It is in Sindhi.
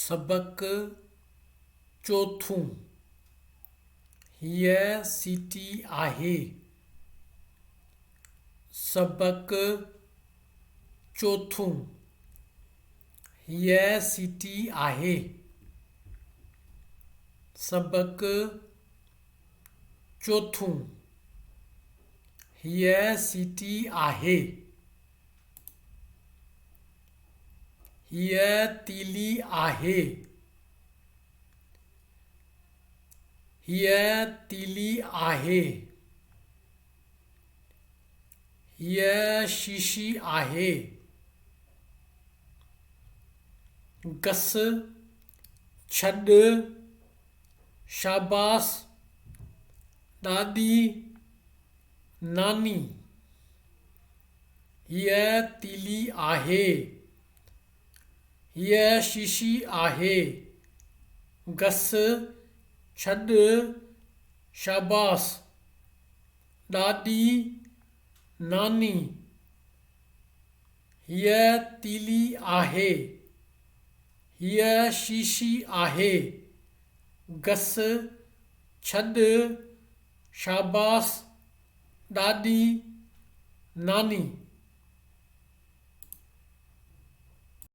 سبق چوٿون، هيء سيٽي آهي. سبق چوٿون، هيء سيٽي آهي. سبق چوٿون، هيء سيٽي آهي. هيء تيلي آهي. هيء تيلي آهي. هيء شيشي آهي. گس، ڇڏ، شاباس، ڏاڏي، ناني. هيء تيلي آهي. هيء شيشي آهي. گس، ڇڏ، شاباس، ڏاڏي، ناني. هيء تيلي آهي. هيء شيشي آهي. گس، ڇڏ، شاباس، ڏاڏي، ناني.